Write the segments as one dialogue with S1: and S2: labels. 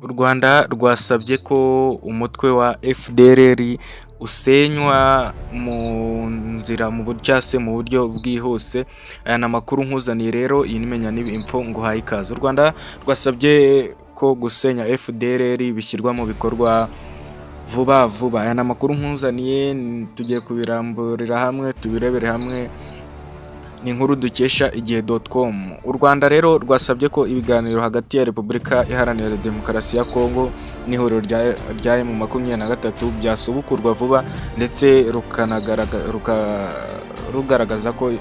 S1: U Rwanda rwasabye ko umutwe wa FDLR usenywa mu nzira mu buryo cyangwa se mu buryo bwihuse. Aya ni amakuru nkuzaniye rero, iyi ni Menya Info, nguhaye ikaze. U Rwanda rwasabye ko gusenya FDLR bishyirwa mu bikorwa vuba vuba. Aya ni amakuru nkuzaniye, tugiye kubiramburira hamwe, tubirebere hamwe. Ni inkuru dukesha igihe.com. U Rwanda rero rwasabye ko ibiganiro hagati ya Repubulika Iharanira Demokarasi ya Kongo n'ihuriro rya M23 byasubukurwa vuba, ndetse rugaragaza ko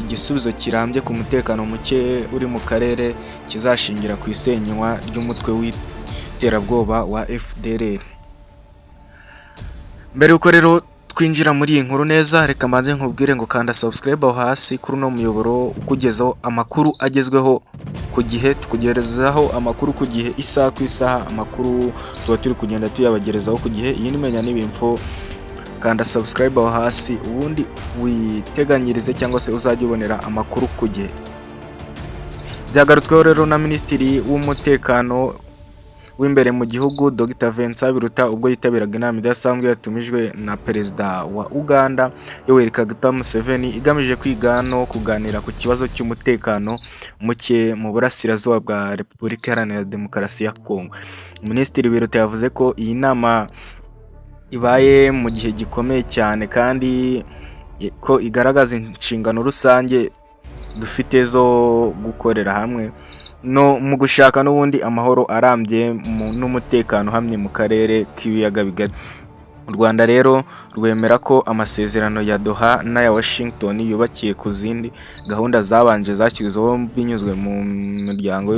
S1: igisubizo kirambye ku mutekano muke uri mu karere kizashingira ku isenywa ry'umutwe w'iterabwoba wa FDLR. Mbere yuko rero twinjira muri iyi nkuru neza, reka mbanze nkubwire ngo kanda subscribe aho hasi kuri uno muyoboro ukugezaho amakuru agezweho ku gihe. Tukugerezaho amakuru ku gihe, isaha ku isaha, amakuru tuba turi kugenda tuyabagerezaho ku gihe. Iyi ni Menya Info. Kanda subscribe aho hasi, ubundi witeganyirize cyangwa se uzajya ubonera amakuru ku gihe. Byagarutsweho rero na Minisitiri w'Umutekano w'imbere mu gihugu, Dr Vincent Biruta, ubwo yitabiraga inama idasanzwe yatumijwe na Perezida wa Uganda, Yoweri Kaguta Museveni, igamije kwiga no kuganira ku kibazo cy'umutekano muke mu burasirazuba bwa Repubulika Iharanira Demokarasi ya Kongo. Minisitiri Biruta yavuze ko iyi nama ibaye mu gihe gikomeye cyane kandi ko igaragaza inshingano rusange dufite zo gukorera hamwe no mu gushaka n'ubundi amahoro arambye n'umutekano uhamye mu karere k'Ibiyaga Bigari. U Rwanda rero rwemera ko amasezerano ya Doha n'aya Washington yubakiye ku zindi gahunda zabanje zashyizweho binyuzwe mu muryango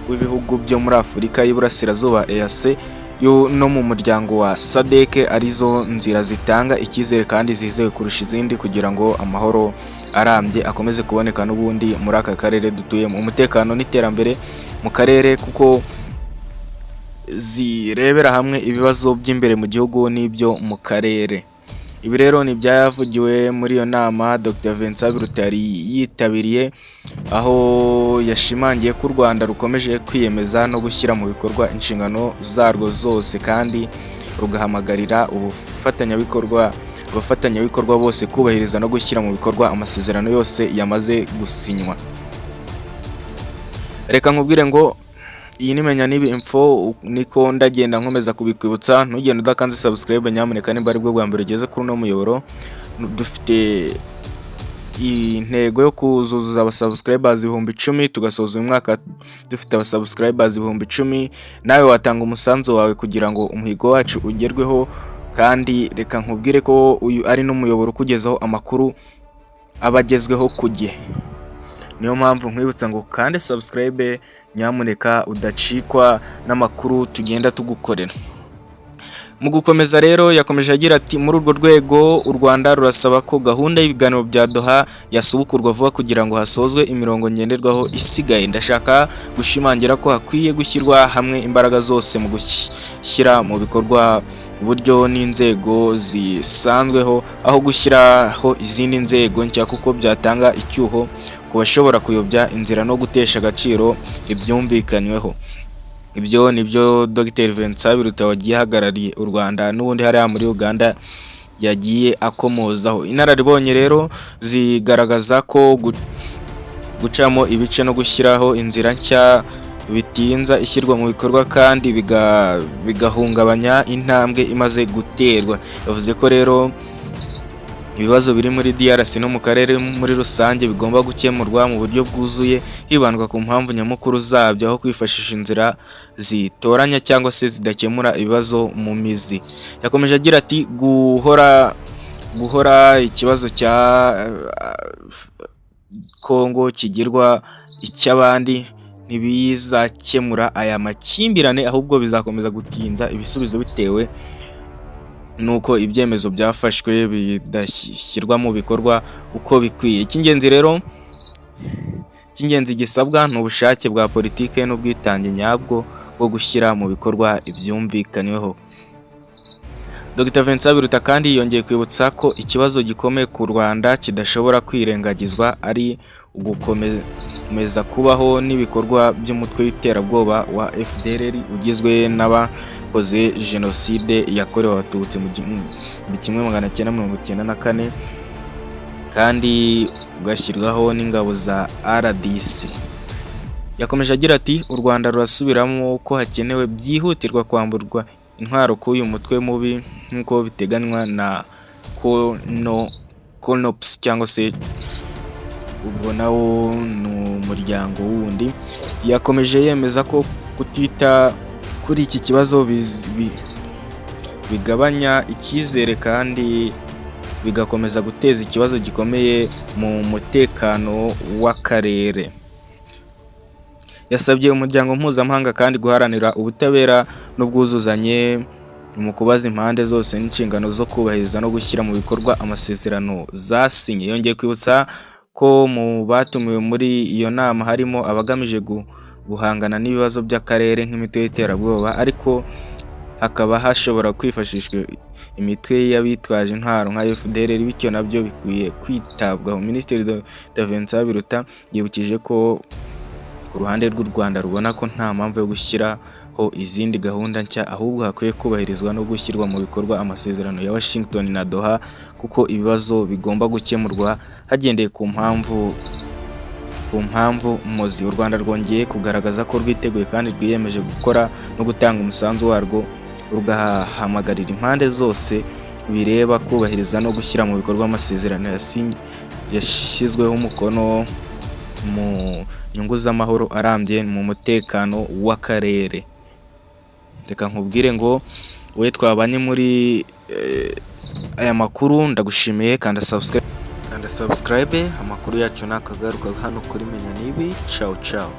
S1: w'ibihugu byo muri Afurika y'Iburasirazuba, EAC, yo no mu muryango wa SADC, arizo nzira zitanga icyizere kandi zizewe kurusha izindi kugira ngo amahoro arambye akomeze kuboneka n'ubundi muri aka karere dutuyemo, umutekano n'iterambere mu karere, kuko zirebera hamwe ibibazo by'imbere mu gihugu n'ibyo mu karere. Ibi rero ni ibyavugiwe muri iyo nama Dr Vincent Biruta yari yitabiriye, aho yashimangiye ko u Rwanda rukomeje kwiyemeza no gushyira mu bikorwa inshingano zarwo zose, kandi rugahamagarira abafatanyabikorwa bose kubahiriza no gushyira mu bikorwa amasezerano yose yamaze gusinywa. Reka nkubwire ngo iyi ni Menya Nibi Info, niko ndagenda nkomeza kubikwibutsa. Ntugende udakanze subscribe nyamuneka nimba aribwo bwa mbere ugeze kuri uno muyoboro. Dufite intego yo kuzuzuza abasubscribers 10,000, tugasoza uyu mwaka dufite abasubscribers 10,000. Nawe watanga umusanzu wawe kugira ngo umuhigo wacu ugerweho. Kandi reka nkubwire ko uyu ari n'umuyoboro ukugezaho amakuru aba agezweho ku gihe. Niyo mpamvu nkwibutsa ngo kande subscribe nyamuneka, udacikwa n'amakuru tugenda tugukorera. Mu gukomeza rero, yakomeje agira ati: "Muri urwo rwego, u Rwanda rurasaba ko gahunda y'ibiganiro bya Doha yasubukurwa vuba kugira ngo hasozwe imirongo ngenderwaho isigaye. Ndashaka gushimangira ko hakwiye gushyirwa hamwe imbaraga zose mu gushyira mu bikorwa uburyo n'inzego zisanzweho aho gushyiraho izindi nzego nshya, kuko byatanga icyuho ku bashobora kuyobya inzira no gutesha agaciro ibyumvikanyweho." Ibyo nibyo Dr Vincent Biruta wagiye ahagarariye u Rwanda n'ubundi hariya muri Uganda yagiye akomozaho. Inararibonye rero zigaragaza ko gucamo ibice no gushyiraho inzira nshya bitinza ishyirwa mu bikorwa kandi bigahungabanya intambwe imaze guterwa. Yavuze ko rero ibibazo biri muri DRC no mu karere muri rusange bigomba gukemurwa mu buryo bwuzuye, hibandwa ku mpamvu nyamukuru zabyo, aho kwifashisha inzira zitoranya cyangwa se zidakemura ibibazo mu mizi. Yakomeje agira ati: "Guhora guhora ikibazo cya Kongo kigirwa icy'abandi ntibizakemura aya makimbirane, ahubwo bizakomeza gutinza ibisubizo bitewe nuko ibyemezo byafashwe bidashyirwa mu bikorwa uko bikwiye. Icy'ingenzi rero, icy'ingenzi gisabwa ni ubushake bwa politike n'ubwitange nyabwo bwo gushyira mu bikorwa ibyumvikanyweho." Dr Vincent Biruta kandi yongeye kwibutsa ko ikibazo gikomeye ku Rwanda kidashobora kwirengagizwa ari Ugukomeza kubaho n'ibikorwa by'umutwe w'iterabwoba wa FDLR ugizwe n'abakoze Jenoside yakorewe Abatutsi mu 1994, kandi ugashyirwaho n'ingabo za RDC. Yakomeje agira ati: "U Rwanda rurasubiramo ko hakenewe byihutirwa kwamburwa intwaro k'uyu mutwe mubi nk'uko biteganywa na CONOPS", cyangwa se ubwo nawo ni umuryango wundi. Yakomeje yemeza ko kutita kuri iki kibazo bigabanya icyizere kandi bigakomeza guteza ikibazo gikomeye mu mutekano w'akarere. Yasabye umuryango mpuzamahanga kandi guharanira ubutabera n'ubwuzuzanye mu kubaza impande zose n'inshingano zo kubahiriza no gushyira mu bikorwa amasezerano zasinye. Yongeye kwibutsa ko mu batumiwe muri iyo nama harimo abagamije guhangana n'ibibazo by'akarere nk'imitwe y'iterabwoba, ariko hakaba hashobora kwifashishwa imitwe y'abitwaje intwaro nka FDLR, bityo nabyo bikwiye kwitabwaho. Minisitiri Dr Vincent Biruta yibukije ko ku ruhande rw'u Rwanda rubona ko nta mpamvu yo gushyiraho izindi gahunda nshya, ahubwo hakwiye kubahirizwa no gushyirwa mu bikorwa amasezerano ya Washington na Doha, kuko ibibazo bigomba gukemurwa hagendewe ku mpamvu muzi. U Rwanda rwongeye kugaragaza ko rwiteguye kandi rwiyemeje gukora no gutanga umusanzu warwo, rugahamagarira impande zose bireba kubahiriza no gushyira mu bikorwa amasezerano yashyizweho umukono mu nyungu z'amahoro arambye mu mutekano w'akarere. Reka nkubwire ngo wowe twabanye muri aya makuru, ndagushimiye. Kanda subscribe, kanda subscribe. Amakuru yacu nakagaruka hano kuri Menya Nibi. Ciao ciao.